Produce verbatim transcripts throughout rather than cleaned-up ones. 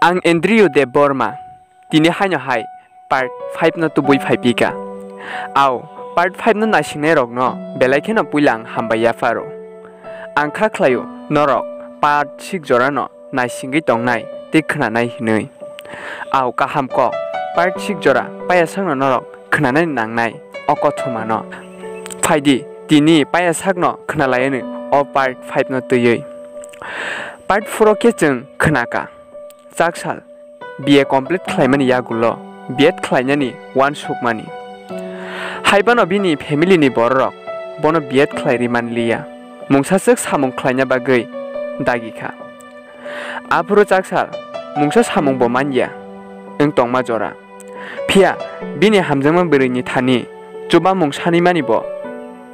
Ang Andrew Debbarma, tini haino hai part five no tubui phai pika. Au, part five no naisingnai rokno belai kheno puila ang hambai yapharo. Ang kha khlaio norok part six jorano naisingwi tongnai tei khwnanai hinwi. Au, kaham kok, part six jora payasakno norok khwnanani nangnai o kothomano. Phaidi, tini payasakno khwnalaiani o part five no twiwi. Part four o khe chwng khwnaka. Chaksal B A complete khlaimani yagulo B Ed khlainani uansukmani. Haibano bini family ni bororok bono B Ed khlai ri manliya. Mungsaswk samung khlaina bagwi dagi kha. Aphuru Chaksal mungsa samung bo manya wng tongma jora. Phiya bini hamjakma bwrwini thani chubamung sanimani bo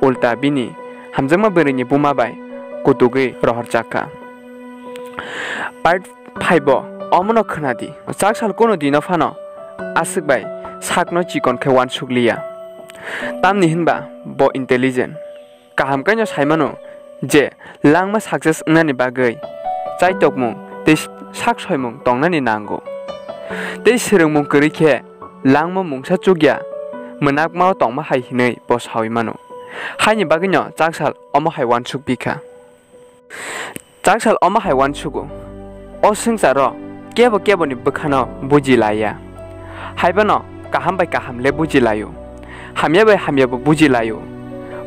ulta bini hamjakma bwrwini buma bai kutugwi rohorjak kha. Part five o omono khwnadi. Chaksal kunu dino phano aswk bai sakno chikon khe uansukliya. Tamni hinba bo intelligent. Kaham khe no sai mano je langma success wngnani bagwi chaitokmung tei sak soimung tongnani nango. Tei swrwngmung kwrwi khe langma mungsa chukya mwnakmao tongma hai hinwi bo saui mano. Haini bagwino Chaksal omo hai uansuk bikha. Chaksal omo hai uansugo, o swngcharo kebo keboni bwkhano buji laiya. Haibano kaham bai kaham le buji laio, hamya bai hamya bo buji laio,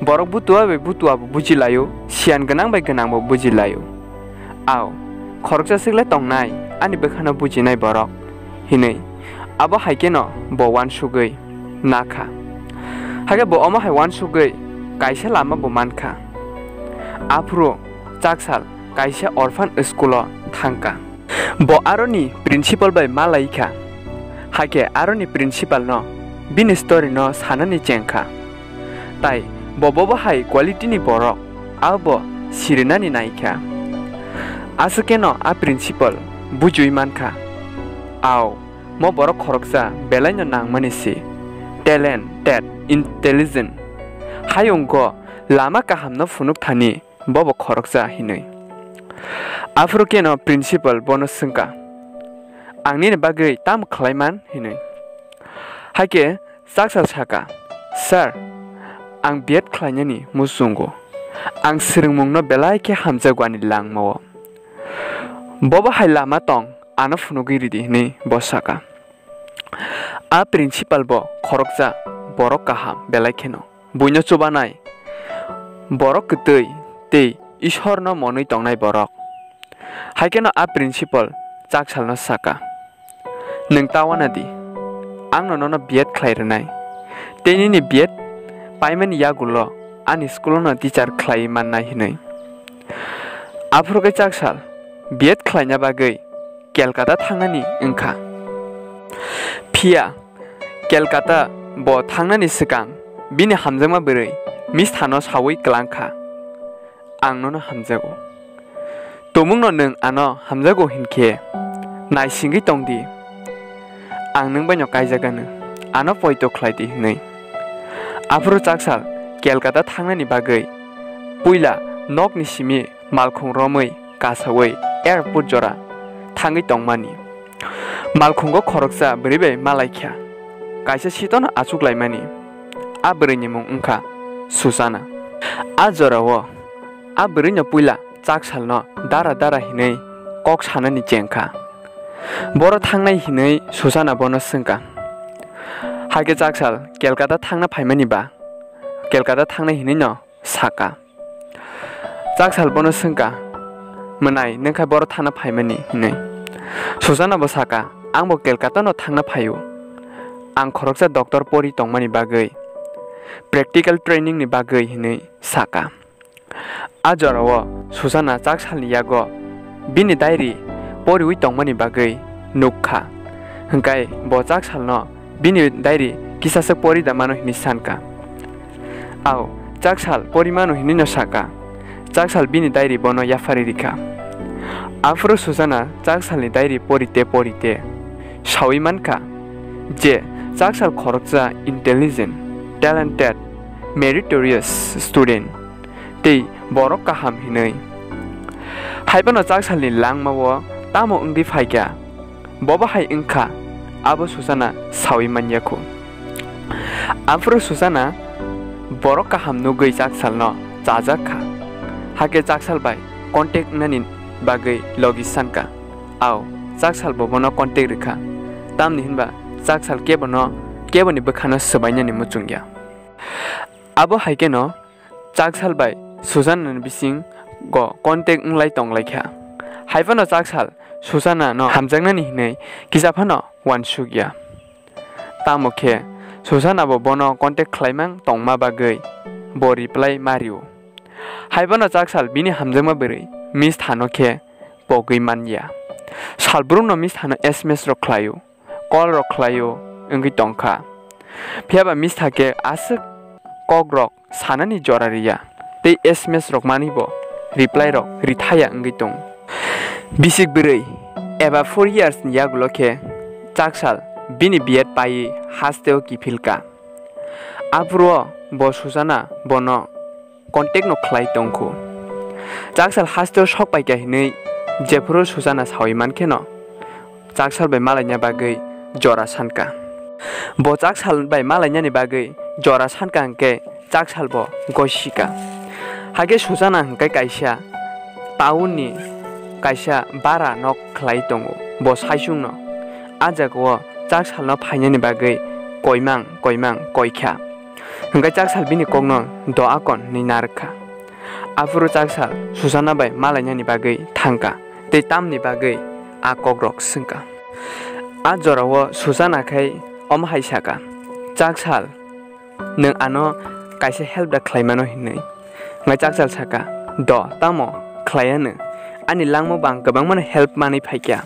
borok butua bai butua bo buji laio, siyan gwnang bai gwnang bo buji laio. Au, khoroksa swk le tongnai ani bwkhano bujinai borok, hinwi abo hai kheno bo uansugwi nakha. Hakhe bo omo hai uansugwi kaisa lama bo mankha. Aphuru Chaksal kaisa orphan school-o thangkha. Bo aroni principal bai malaikha. Hakhe aroni principal-no bini story-no sanani chengkha. Tai bo bobo hai quality-ni borok, abo bo sirinani naikha. Aswk kheno a principal bujiui mankha. Au, mo borok khoroksa belaino nangmani si, talented, intelligent. Hayunggo lama kahamno phunuk thani bobo khoroksa hinwi. Aphuru kheno principal bono swngkha, "Ang nini bagwi tamo khlai man?" hinwi. Hakhe Chaksal saka, "Sir, ang B Ed khlainani muchungo. Ang swrwngmungno belai khe hamjago ani langmao. Bobo hai lama tong, ano phunugwi ridi," hinwi bo saka. A principal bo khoroksa borok kaham belai kheno. Buino chubanai borok kwtwi tei Ishwarno monwi tongnai borok. Hai kheno a principal Chaksalno saka, "Nwng ta wana di, ang no nono B Ed khlai rwnai, tei nini B Ed paimani yagulo ani school-o no teacher khlai mannai," hinwi. Aphuru khe Chaksal B Ed khlaina bagwi Kolkata thangnani wngkha. Phiya Kolkata bo thangnani swkang bini hamjakma bwrwi Mistha-no saui kwlangkha, "Ang nono hamjago. Tumungno nwng ano hamjago hinkhe naisingwi tongdi. Ang nwng baino kaijagano, ano poito khlaidi," hinwi. Aphuru Chaksal Kolkata thangnani bagwi puila nokni simi malkhung romwi kasaui airport jora thangwi tongmani. Malkhungo khoroksa bwrwi bai malaikha, kaisa sitono achuklaimani. A bwrwini mung wngkha Susana. A jorao a bwrwino puila Chaksalno dara dara hinwi kok sanani chengkha. Boro thangnai hinwi Susana bono swngkha. Hakhe Chaksal Kolkata thangna phaimani ba, Kolkata thangnai hinwino saka. Chaksal bono swngkha, "Mwnai, nwng kha boro thangna phaimani?" hinwi. Susana bo saka, "Ang bo Kolkata no thangna phaio. Ang khoroksa doctor pori tongmani bagwi, practical training ni bagwi," hinwi saka. A jorao Susana Chaksalni yago bini diary poriui tongmani bagwi nukha. Hwnkhe bo Chaksalno bini diary kisasa pori da mano hinwi sankha. Au, Chaksal pori mano hinwino saka. Chaksal bini diary bono yaphari rikha. Aphuru Susana Chaksalni diary porite porite saui mankha je Chaksal khoroksa intelligent, talented, meritorious student tei borok kaham hinwi. Haiphano Chaksalni langmao tamo wngwi phaikha, Bobo hai wngkha, abo Susana sawi manya khu. Aphuru Susana borok kaham nugwi Chaksalno chajak kha. Hakhe Chaksal bai contact wngnani bagwi logi sankha. Ao, Chaksal bo bono contact rwkha. Tamni hinba Chaksal kebono, keboni bwkhano swbainani muchungya. Abo hai kheno Chaksal bai Susanani bisingo contact wnglai tonglaikha. Haiphano Chaksal Susanano hamjaknani hinwi kisa phano uansukya. Tamo khe Susana bo bono contact khlaimang tongma bagwi bo reply ma rio. Haiphano Chaksal bini hamjakma bwrwi Misthano khe pogwi manya. Salbrumno Misthano S M S rok khlaio, call rok khlaio wngwi tongkha. Phiyaba Mistha khe aswk kokrok sanani jora riya tei S M S rok manwi bo reply rok rithaya wngwi tong. Bisik bwrwi eba four years ni yagulo khe Chaksal bini B Ed paiwi hasteo kiphilka. Aphuru bo Susana bono contact no khlai tongkhu. Chaksal hasteo sok paikha hinwi jephuru Susana sawi mankheno Chaksal bai malaina bagwi jora sanka. Bo Chaksal bai malainani bagwi jora sanka hwnkhe Chaksal bo gosika. Hakhe Susana hwnkhe kaisa town ni kaisa bara nok khlai tongo bo saichung no. A jaga o Chaksal no phainani bagwi koimang koimang koikha. Hwnkhe Chaksal bini kokno do akon hwnwi narwkha. Aphuru Chaksal Susana bai malainani bagwi thangkha tei tamni bagwi a kokrok swngkha. A jorao Susana khai omo hai saka, "Chaksal, nwng ano kaisa help da khlaimano?" hinwi. Hwnkhe Chaksal saka, "Do, tamo khlaiya nwng? Ani langma bo ang kwbangmano help manwi phaikha.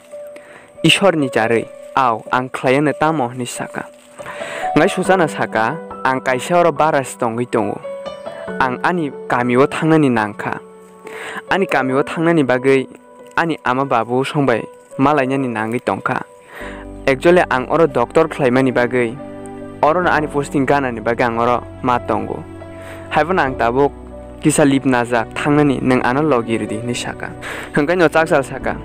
Ishorni charwi, ao, ang khlaiya nwng tamo?" hinwi saka. Hwnkhe Susana saka, "Ang kaisa oro bara se tongwi tongo. Ang ani kamio thangnani nangkha. Ani kamio thangnani bagwi ani ama babu songbai malainani nangwi tongkha. Actually, ang oro doctor khlaimani bagwi, orono ani posting ganani bagwi ang oro ma tongo. Haiphano ang tabuk kisa leave najak thangnani, nwng ano logi rwdi," hinwi saka. Hwnkhe no Chaksal saka,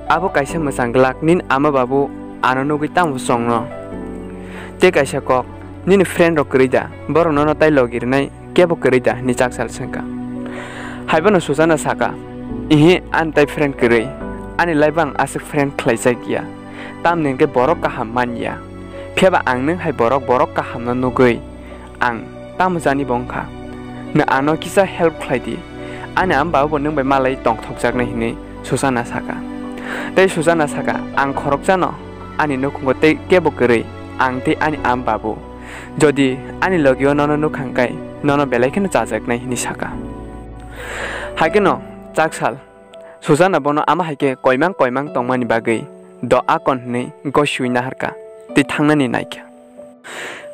"Abo kaisa mwchang glak, nini ama babu ano nugwi tamo chongno? Tei kaisa kok, nini friend rok kwrwi da? Borok nono tai logi rwnai kebo kwrwi da?" hinwi Chaksal swngkha. Haiphano Susana saka, "Ihi, ani tai friend kwrwi, ani life o ang aswk friend khlaijak ya, tamni hwnkhe borok kaham man ya. Phiyaba ang nwng hai borok, borok kahamno nugwi ang tamo jani bo wngkha? Nwng ano kisa help khlai di. Ani ama babu bo nwng bai malai tongthokjaknai," hinwi Susana saka. Tei Susana saka, "Ang khoroksano ani nukhungo tei kebo kwrwi, ang tei ani ama babu. Jodi ani logio nono nukha hwnkhe nono belai kheno chajaknai," hinwi saka. Haikheno Chaksal Susana bono ama hai khe koimang koimang tongmani bagwi do akon hwnwi gosiwi naharkha tei thangnani naikha.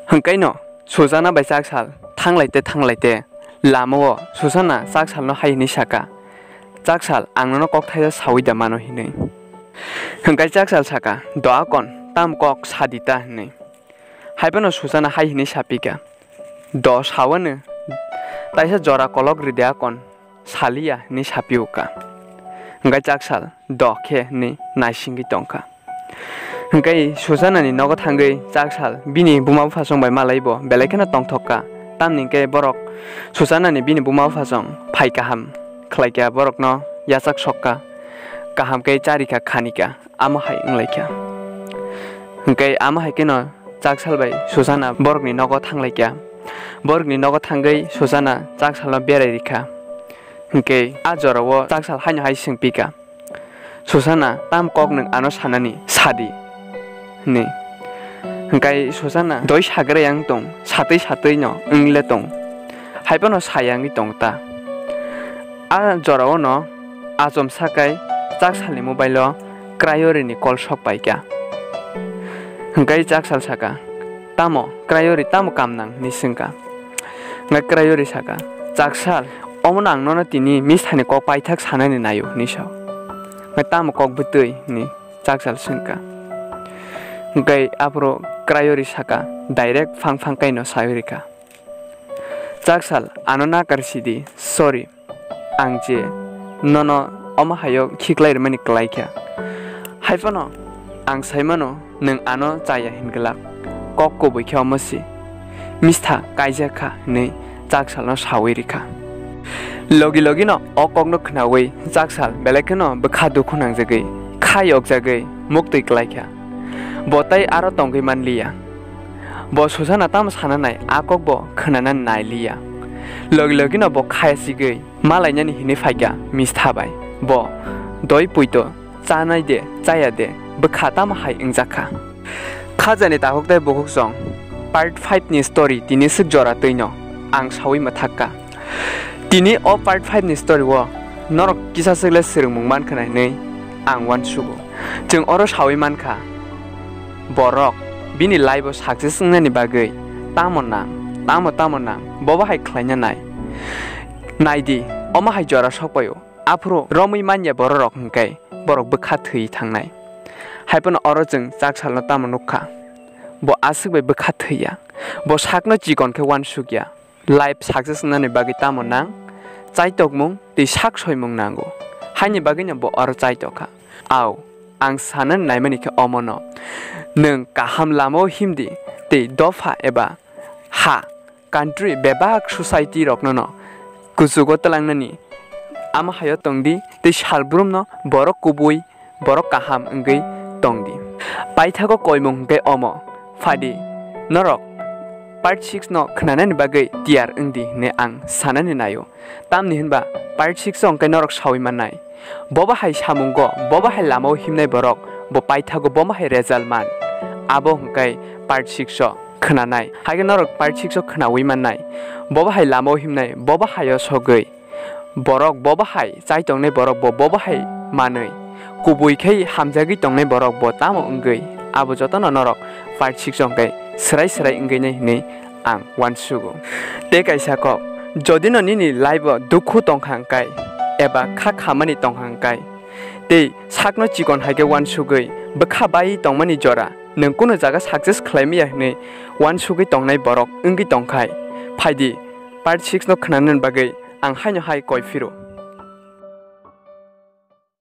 Hwnkhaino Susana bai Chaksal thanglaite thanglaite lamao Susana Chaksalno hai hwnwi saka, "Chaksal, ang nono kok thaisa sawi da mano?" hinwi. Hwnkhe Chaksal saka, "Do akon, tamo kok sadi ta?" hinwi. Haiphano Susana hai hwnwi sapikha, "Do, sawano, taisa jora kolok rwdi akon, saliya," hinwi sapio kha. Hwnkhe Chaksal do khe hinwi naisingwi tongkha. Hwnkhe Susanani nogo thangwi Chaksal bini buma buphasong bai malai bo belai kheno tongthok kha. Tamni hwnkhe borok Susanani bini buma buphasong phai kaham khlai kha, borokno yachak sok kha, kaham khe chari kha, khani kha. Amo hai wnglaikha. Hwnkhe amo hai kheno Chaksal bai Susana borokni nogo thanglaikha. Borokni nogo thangwi Susana Chaksalno berai rikha. Hwnkhe a jorao Chaksal haino hai swngpikha, "Susana, tam kok nwng ano sanani, sadi," hwnwi. Hwnkhe Susana doi sagra yang tong, satwi satwino wngwi le tong. Haiphano sayangwi tong ta. A jorao no achomsa kai Chaksalni mobile o Krayorini call sok paikha. Hwnkhe Chaksal saka, "Tamo, Krayori, tamo kam nang?" hinwi swngkha. Hwnkhe Krayori saka, "Chaksal, omono ang nono tini Misthani kok paithak sanani naio," hinwi sa. Hwnkhe, "Tamo kok bwtwi?" hinwi Chaksal swngkha. Hwnkhe aphuru Krayori saka, direct phang phang kaino sawi rikha, "Chaksal, ano nakar sidi, sorry. Ang je nono omo haio khiklai rwmani kwlai kha." Haiphano Ang saimano nwng ano chaya hin glak. Kok kubui khe omo si. Mistha kaijak kha hinwi chaksalno sawi rikha. Logi logino o kokno khnawi chaksal belai kheno bwkha dukhu nangjagwi, kha yokjagwi muktwi klaikha. Bo tai aro tongwi manliya. Bo Susana tamo sana nai a kokbo khwnana nailiya. Logi logino bo khaya sigwi malainani hinwi phaikha Mistha bai. Bo doi puito chanai de, chaya de, bwkha tamo hai wngjakha. Khajani takhuk tei bukhuk song part five ni story tini swk jora twino ang sawi mwthakka. Tini o part five ni story o norok kisa swkle swrwngmung mankha hinwi ang uansugo. Chwng oro sawi mankha, borok bini life o success wngnani bagwi tamo nang, tamo tamo nang, bobo hai khlaina nai. Naidi, omo hai jora sokpaio. Aphuru romwi manya bororok hwnkhe borok bwkha thwi thangnai. Haiphano oro chwng chaksalno tamo nukkha. Bo aswk bai bwkha thwiya. Bo sakno chikon khe uansukya. Life success wngnani bagwi tamo nang? Chaitokmung tei sak soimung nango. Haini bagwino bo oro chaitokha. Au, ang sanani naimani khe omono. Nwng kaham lamao himdi tei dopha eba ha, country, bebak society rokno no kuchugo twlangnani ama hayo tongdi tei salbrumno borok kubui, borok kaham wngwi tongdi. Paithago koimung hwnkhe omo, phadi norok part six no khnanani bagwi tiyar wngdi hinwi ang sanani naio. Tamni hinba part six o hwnkhe norok sawi mannai. Bobo hai samungo, bobo hai lamao himnai borok, bo paithago bomo hai result man. Abo hwnkhe part six o khnanai. Haikhe norok part six o khnawi mannai. Bobo hai lamao himnai, bobo hai o sogwi. Borok bobo hai chai tongnai borok bo bobo hai manwi. Kubui khe hamjagwi tongnai borok bo tamo wngwi. Abo jotono norok part six o hwnkhe swrai swrai wngwi nai hinwi ang uansugo. Tei kaisa kok, jodi no nini life o dukhu tongkha hwnkhe, eba kha khamani tongkha hwnkhe, tei sakno chikon hai khe uansugwi bwkha bai tongmani jora, nwng kunu jaga success khlai maya hinwi uansugwi tongnai borok wngwi tongkhai, phaidi part six no khnanani bagwi ang haino hai koi phiro.